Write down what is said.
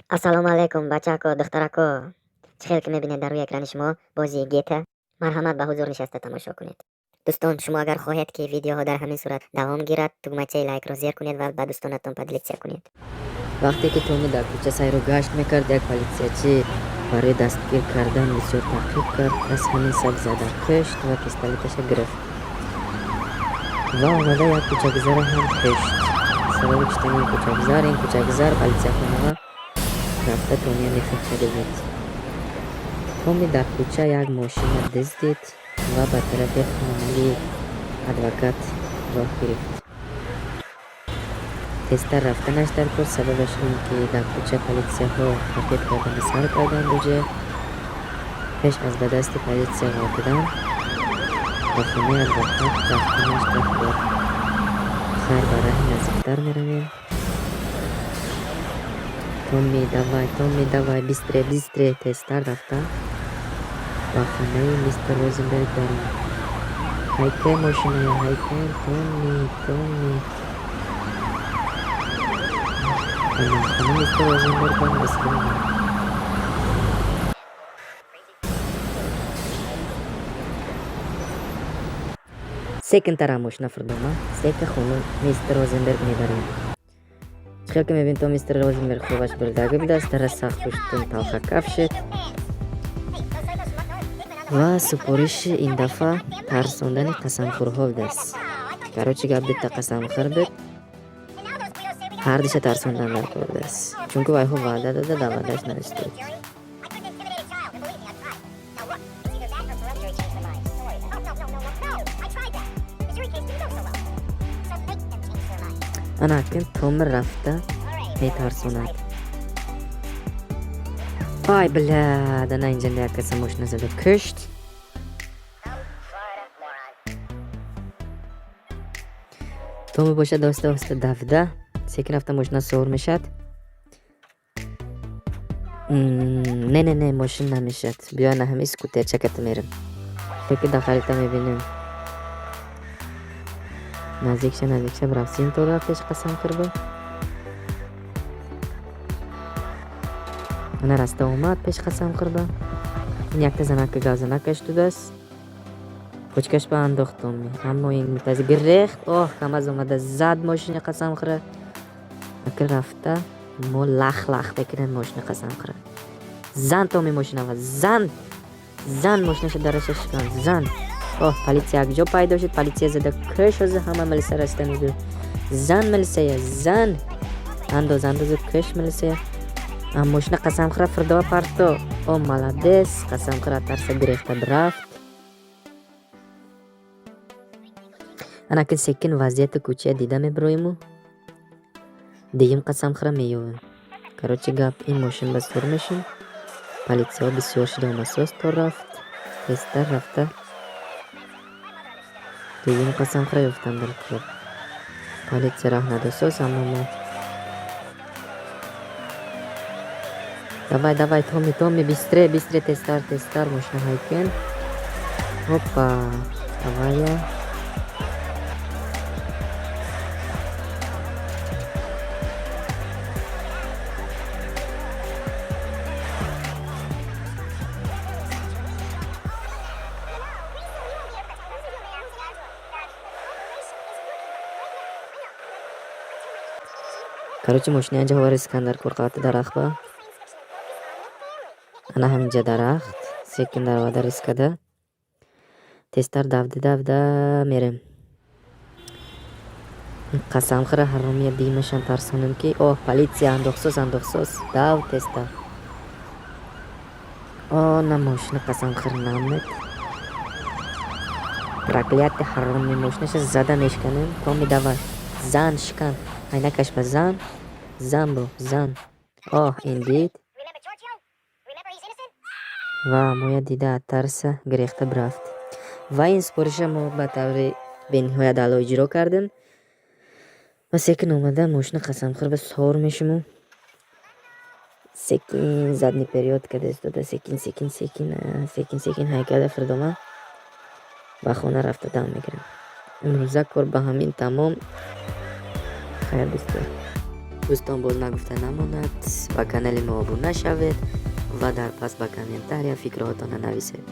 Ассалому алайкум, бачако, духтарако. Чӣ хел ки мебинед, дар рӯи экрани шумо бозии Гета. Марҳамат, ба ҳузур нишаста тамошо кунед. Дӯстон, шумо агар хоҳед, ки видеоҳо дар ҳамин сурат давом гирад, тугмачаи лайкро зер кунед ва ба дӯстонатон поделиться кунед. Вақте ки Томи дар кӯча сайру гашт мекард, як политсиячӣ барои дастгир кардан бисёр таъқиб кард. Аз ҳамин саб зада кушт ва пистолеташа гирифт ва омада як кӯчагузара ҳам кушт. Сабаби куштани ин кӯчагузар, ин кӯчагузар политсияхонаға рафта Томия мехӯрчада буд. Томи дар кӯча як мошина дуздид ва ба тарафи хонаи адвокат роҳ гирифт. Тезтар рафтанаш дар кор, сабабаш ин ки дар кӯча политсияҳо таъқиб кардани сар карданд. Уже пеш аз ба дасти политсия ғалтидан ба хонаи адвокат рафтанаш дар кор. Хайр, ба раҳи наздиктар меравем. Томми, давай, Томми, давай, быстрее, быстрее, тезтар рафта ба хонаи мистер Розенберг даромад. Ҳайке мошиная, ҳайке, Томми, Томми. Хона мистер Розенберг ҳам расида омад. Секинтара мошина фурдома, сека хону мистер Розенберг мебарем. Хел ки мебинем, то мистер Розенберг хобаш бурдагӣ будааст, дара сахт пуштун талха кафшед. Ва супориши ин дафъа тарсондани қасамхӯрҳо будааст. Короче гап, дута қасамхӯр буд, ҳардуша тарсондан дар кор будааст, чунки вайҳо ваъда дода, дар ваъдааш наистод. Ана акин Томир рафта метарсонад. Ай, блядь, ана инҷа як каса мошина зада кушт. Томи бошад, оҳиста оҳиста давида, секин рафта мошина савор мешавад. Не, не, не, мошин намешавад, биё, ана ҳами скутерчаката мерем. Леки дар харита мебинем. Наздикша, наздикша рафтем, то пеш қасамхӯр ба. Ана раста омад пеш қасамхӯр ба. Ин якта занака гавзанакаш дудааст, почкаш ба андохт Томи, аммо ин мутази гирехт. Оҳ, камаз омада зад мошини қасамхӯра. Ака рафта мо лах лах мекунем мошини қасамхӯра. Зан, Томи, мошинава зан, зан, мошинаша дараша шикан, зан. Оҳ, политсия якҷо пайдо шуд, политсия зада кӯш. Ҳозир ҳама милиса раста мегӯяд. Зан милисая, зан, андоз, андозу кӯш милисая. Мошина қасамхӯра фурдова парто. О, молодец, қасамхӯра тарса гирехта рафт. Анакин секин вазъияти кӯчая дида мебироиму дуюм қасамхӯра меёвем. Короче гап, ин мошин ба сур мешим. Политсияҳо бисёр шуда омасоз, то рафт тезтар рафта дуюм қасамхӯра ёфтам дар кор. Политсия раҳ надосоз, аммо мо давай, давай, Томи, Томи, быстрее, быстрее, тезтар, тезтар, мошина ҳайкен. Опа, авария. Короче, мошина инҷа ҳовари Искандар кор қабати дарахт ба. Ана ҳаминҷа дарахт, секин дароварда рискада. Тезтар давда давда мерем. Қасамхӯра ҳаромия димашам тарсонем, ки оҳ, политсия, андохсоз, андохсоз, дав тезтар. О, на мошина қасамхӯр намед. Проклятый ҳароми мошинаша зада мешканем. Томи, давай, зан, шикан, айнакаш ба зан, зан, бо зан. Оҳ, ин дид ва моя дида аз тарса гирехта бирафт. Ва ин супориша мо ба таври бениҳоят аъло иҷро кардем ва секин омада мошина қасамхӯр ба савор мешиму секин задний вперёд карда истода, секин, секин, секин, секин, секин ҳайкада фирдома ба хона рафта дам мегирем. Имрӯза кор ба ҳамин тамом. Хайр, дӯстон. Дӯстон, боз нагуфта намонад, ба канали мо обуна шавед ва дар пас ба комментария фикрҳоятонро нависед.